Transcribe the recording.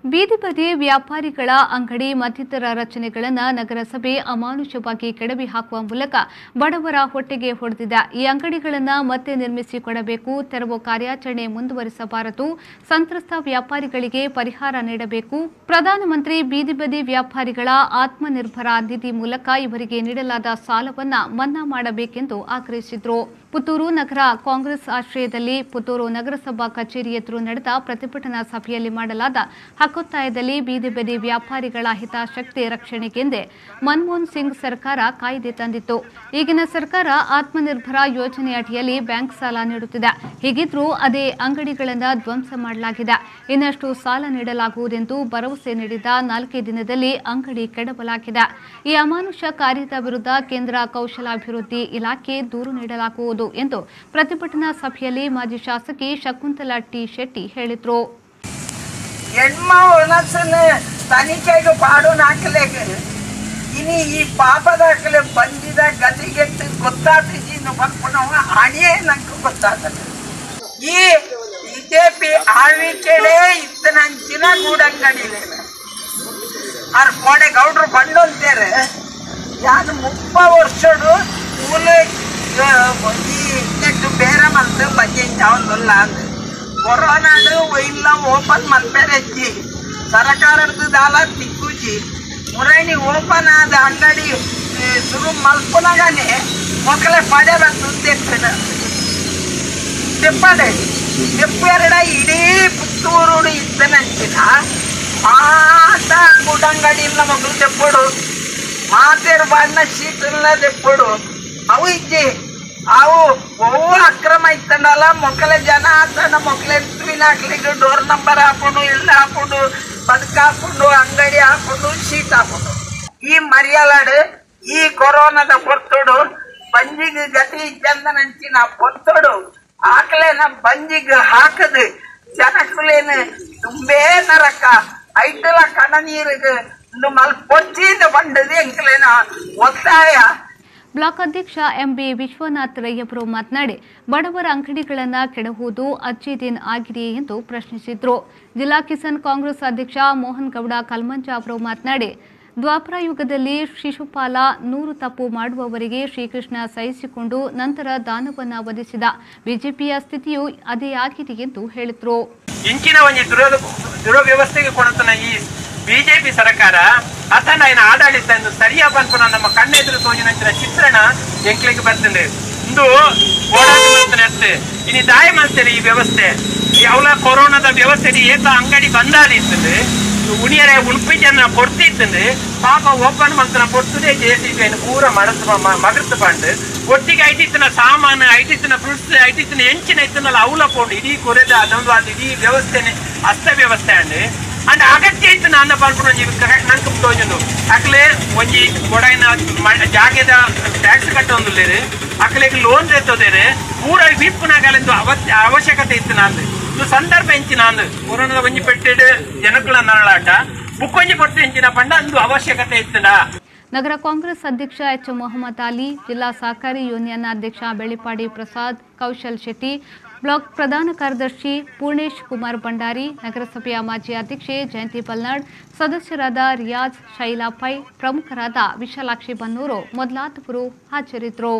ಬೀದಿ ಬದಿ ವ್ಯಾಪಾರಿಗಳ ಅಂಗಡಿ ಮತ್ತಿತರ ರಚನೆಗಳನ್ನು ನಗರಸಭೆ ಅಮಾನುಷವಾಗಿ ಕೆಡವಿ ಹಾಕುವ ಮೂಲಕ ಬಡವರ ಹೊಟ್ಟೆಗೆ ಹೊಡೆದಿದೆ. ಈ ಅಂಗಡಿಗಳನ್ನು ಮತ್ತೆ ನಿರ್ಮಿಸಿಕೊಡಬೇಕು, ತೆರವು ಕಾರ್ಯಾಚರಣೆ ಮುಂದುವರಿಸಬಾರದು, ಸಂತ್ರಸ್ತ ವ್ಯಾಪಾರಿಗಳಿಗೆ ಪರಿಹಾರ ನೀಡಬೇಕು. ಪ್ರಧಾನಮಂತ್ರಿ ಬೀದಿ ಬದಿ ವ್ಯಾಪಾರಿಗಳ ಆತ್ಮನಿರ್ಭರ ನಿಧಿ ಮೂಲಕ ಇವರಿಗೆ ನೀಡಲಾದ ಸಾಲವನ್ನು ಮನ್ನಾ ಮಾಡಬೇಕೆಂದು ಆಗ್ರಹಿಸಿದರು. ಪುತ್ತೂರು ನಗರ ಕಾಂಗ್ರೆಸ್ ಆಶ್ರಯದಲ್ಲಿ ಪುತ್ತೂರು ನಗರಸಭಾ ಕಚೇರಿ ಎದುರು ನಡೆದ ಪ್ರತಿಭಟನಾ ಸಭೆಯಲ್ಲಿ ಮಾಡಲಾದ ಹಕ್ಕೊತ್ತಾಯದಲ್ಲಿ ಬೀದಿ ಬದಿ ವ್ಯಾಪಾರಿಗಳ ಹಿತಾಸಕ್ತಿ ರಕ್ಷಣೆಗೆಂದೇ ಮನಮೋಹನ್ ಸಿಂಗ್ ಸರ್ಕಾರ ಕಾಯ್ದೆ ತಂದಿತ್ತು. ಈಗಿನ ಸರ್ಕಾರ ಆತ್ಮನಿರ್ಭರ ಯೋಜನೆ ಅಡಿಯಲ್ಲಿ ಬ್ಯಾಂಕ್ ಸಾಲ ನೀಡುತ್ತಿದೆ. ಹೀಗಿದ್ರೂ ಅದೇ ಅಂಗಡಿಗಳನ್ನು ಧ್ವಂಸ ಮಾಡಲಾಗಿದೆ. ಇನ್ನಷ್ಟು ಸಾಲ ನೀಡಲಾಗುವುದೆಂದು ಭರವಸೆ ನೀಡಿದ 4 ದಿನದಲ್ಲಿ ಅಂಗಡಿ ಕೆಡವಲಾಗಿದೆ. ಈ ಅಮಾನುಷ ಕಾರ್ಯದ ವಿರುದ್ಧ ಕೇಂದ್ರ ಕೌಶಲಾಭಿವೃದ್ಧಿ ಇಲಾಖೆ ದೂರು ನೀಡಲಾಗುವುದು ಎಂದು ಪ್ರತಿಭಟನಾ ಸಭೆಯಲ್ಲಿ ಮಾಜಿ ಶಾಸಕಿ ಶಕುಂತಲಾ ಟಿ ಶೆಟ್ಟಿ ಹೇಳಿದರು. ಎಣ್ಮ ಒಣಸನ್ನು ತನಿಖೆಗೆ ಪಾಡು ನಾಕಲೆಗೆ ಇನಿ ಈ ಪಾಪದಾಕಲೆ ಬಂದಿದ ಗತಿಗೆಟ್ಟು ಗೊತ್ತಾತಿದ್ದು ಪನ್ಪುನವ ಅಣಿಯೇ ನಂಗೆ ಗೊತ್ತಾತದೆ. ಈ ಬಿಜೆಪಿ ಆಳ್ವಿಕೆಡೇ ಇತ್ತನಂಚಿನ ಗೂಡಂಗಡಿಲೇನ ಆರ್ ಕೋಣೆ ಗೌಡ್ರು ಬಂಡೊಂತೇರೆ ಯಾರು 30 ವರ್ಷಡು ಮೂಲೆ ಈ ನೆಟ್ಟು ಬೇರೆ ಮಲ್ತು ಬಜ್ಜೆ ಯಾವೊಂದುಲ್ಲ ಅಂದ್ ಕೊರೋನಾಡು ಒಯ್ಲ ಓಪನ್ ಮಲ್ಪೆರೆಜ್ಜಿ ಸರಕಾರದ ದಾಲ ತಿಕ್ಕುಜಿ ಮುರಣಿ ಓಪನ್ ಆದ ಅಂಗಡಿ ಶುರು ಮಲ್ಪುನಗನೆ ಮೊಕ್ಕಲೆ ಪಡೆ ಬಂದು ತೆಪ್ಪಡೆ ತೆಪ್ಪೆರಡ ಇಡೀ ಪುತ್ತೂರು ಇದ್ದನಂಚಿನ ಮಾತ ಗುಡಂಗಡಿಲ್ಲ ಮಕ್ಕಳು ತೆಪ್ಪಡು ಮಾತೇರು ಬಣ್ಣ ಶೀಟಲ್ಲ ತೆಪ್ಪಡು ಅವು ಇಜ್ಜಿ ಅವು ಒವ್ವು ಅಕ್ರಮ ಇತ್ತಂಡಲ್ಲ ಮೊಕ್ಕಲೆ ಜನ ಆತನ ಮೊಕ್ಕಲೆ ಹಾಕ್ಲಿಕ್ಕೆ ಡೋರ್ ನಂಬರ್ ಹಾಕೊಂಡು ಇಲ್ಲ ಹಾಕೊಂಡು ಬದುಕ ಹಾಕೊಂಡು ಅಂಗಡಿ ಹಾಕೊಂಡು ಶೀಟ್ ಹಾಕೊಂಡು ಈ ಮರ್ಯಾಲಾಡು ಈ ಕೊರೋನಾದ ಪೊರ್ತೋಡು ಬಂಜಿಗೆ ಗತಿ ಇದ್ದಂದನಂಚಿನ ಪೊರ್ತೋಡು ಆಕಲೇನ ಬಂಜಿಗೆ ಹಾಕದು ಜನಕುಲೇನು ತುಂಬೇ ನರಕ ಐಟಲ ಕಣ ನೀರಿಗೆ ಮಲ್ಪೊಚ್ಚಿಂದ ಬಂಡದು ಎಂಕಲೇನ ಒತ್ತಾಯ. ಬ್ಲಾಕ್ ಅಧ್ಯಕ್ಷ ಎಂಬಿ ವಿಶ್ವನಾಥ್ ರೈಯವರು ಮಾತನಾಡಿ ಬಡವರ ಅಂಗಡಿಗಳನ್ನು ಕೆಡಹುವುದು ಅಚ್ಚಿ ದಿನ್ ಆಗಿದೆಯೇ ಎಂದು ಪ್ರಶ್ನಿಸಿದರು. ಜಿಲ್ಲಾ ಕಿಸಾನ್ ಕಾಂಗ್ರೆಸ್ ಅಧ್ಯಕ್ಷ ಮೋಹನ್ ಗೌಡ ಕಲ್ಮಂಜ ಅವರು ಮಾತನಾಡಿ ದ್ವಾಪರ ಯುಗದಲ್ಲಿ ಶಿಶುಪಾಲ 100 ತಪ್ಪು ಮಾಡುವವರಿಗೆ ಶ್ರೀಕೃಷ್ಣ ಸಹಿಸಿಕೊಂಡು ನಂತರ ದಾನವನ್ನು ವಧಿಸಿದ. ಬಿಜೆಪಿಯ ಸ್ಥಿತಿಯು ಅದೇ ಆಗಿದೆ ಎಂದು ಹೇಳಿದರು. ಇಂಚಿನ ಒಂದು ದುರವ್ಯವಸ್ಥೆಗೆ ಕೊಡುತ್ತಾನೆ ಈ ಬಿಜೆಪಿ ಸರ್ಕಾರ ಅಥನ ಆಡಳಿತ ಎಂದು ಸರಿಯ ಪನ್ಪುನ ನಮ್ಮ ಕಣ್ಣೆದುರು ತೋಜಿನಂಚಿನ ಚಿತ್ರಣ ಎಂಕ್ಲಿಗೆ ಬರ್ತದೆ. ಇಂದು ಓಡಾಟ ಮಾಡ್ತಾನೆ ಇನಿ ದಾಯ ಮಾಡ್ತಾರೆ ಈ ವ್ಯವಸ್ಥೆ ಅವಲ ಕೊರೋನಾದ ವ್ಯವಸ್ಥೆ ಏತ ಅಂಗಡಿ ಬಂದಾದಿತ್ತಂದು ಉಣಿಯರೆ ಉಣಪಿ ಜನ ಕೊಡ್ತಿತ್ತಂದು ಪಾಪ ಓಪನ್ ಮಾಡ್ತಾನ ಕೊಡ್ತದೆ J C B ಪೂರ ಮಡತ್ ಮಗರ್ತು ಪಂಡು ಒಟ್ಟಿಗೆ ಐಟಿತ್ತಿನ ಸಾಮಾನು ಐಟಿತ್ತಿನ ಫ್ರೂಟ್ಸ್ ಐಟಿತ್ತಿನ ಎಂಚಿನ ಇತ್ತನಲ್ಲ ಅವಲ ಪೋಂಡು ಇಡೀ ಕೊರೆದ ಅದೊಂದು ಅದು ಇಡೀ ವ್ಯವಸ್ಥೆನೆ ಅಸ್ತ ವ್ಯವಸ್ಥೆ ಅಂಡ್ ಅಂಡ್ ಅಗತ್ಯ ಇತ್ತು ನನ್ನ ಪನ್ಪುನ ನಂಗೆ ತೋಜುಂಡು ಅಕ್ಲೆ ಒಂಜಿ ಕೊಡೈನ ಜಾಗೆದ ಟ್ಯಾಕ್ಸ್ ಕಟ್ಟೊಂದುಲ್ಲೇರು ಅಕ್ಲೆಗ್ ಲೋನ್ ತೆತ್ತೋದೇರು ಪೂರ ವಿಪ್ಪುನಾಗಲೆಂದು ಅವಶ್ಯಕತೆ ಇತ್ತು ನಂದು ಇದು ಸಂದರ್ಭ ಎಂಚಿನ ಅಂದು ಕೊರೋನಾದ ಒಂಜಿ ಪೆಟ್ಟೆಡ್ ಜನಕುಲ ನರಳಾಟ ಬುಕ್ಕೊಂಜಿ ಕೊಡ್ತು ಎಂಚಿನ ಪಂಡ ಅಂದು ಅವಶ್ಯಕತೆ ಇತ್ತದ. ನಗರ ಕಾಂಗ್ರೆಸ್ ಅಧ್ಯಕ್ಷ ಎಚ್ ಮೊಹಮ್ಮದ್ ಅಲಿ, ಜಿಲ್ಲಾ ಸಹಕಾರಿ ಯೂನಿಯನ್ ಅಧ್ಯಕ್ಷ ಬೆಳಿಪಾಡಿ ಪ್ರಸಾದ್, ಕೌಶಲ್ ಶೆಟ್ಟಿ, ಬ್ಲಾಕ್ ಪ್ರಧಾನ ಕಾರ್ಯದರ್ಶಿ ಪೂರ್ಣೇಶ್ ಕುಮಾರ್ ಭಂಡಾರಿ, ನಗರಸಭೆಯ ಮಾಜಿ ಅಧ್ಯಕ್ಷೆ ಜಯಂತಿ ಬಲ್ನಾಡ್, ಸದಸ್ಯರಾದ ರಿಯಾಜ್, ಶೈಲಾ ಪೈ, ಪ್ರಮುಖರಾದ ವಿಶಾಲಾಕ್ಷಿ ಬನ್ನೂರು ಮೊದಲಾದವರು ಹಾಜರಿದ್ದರು.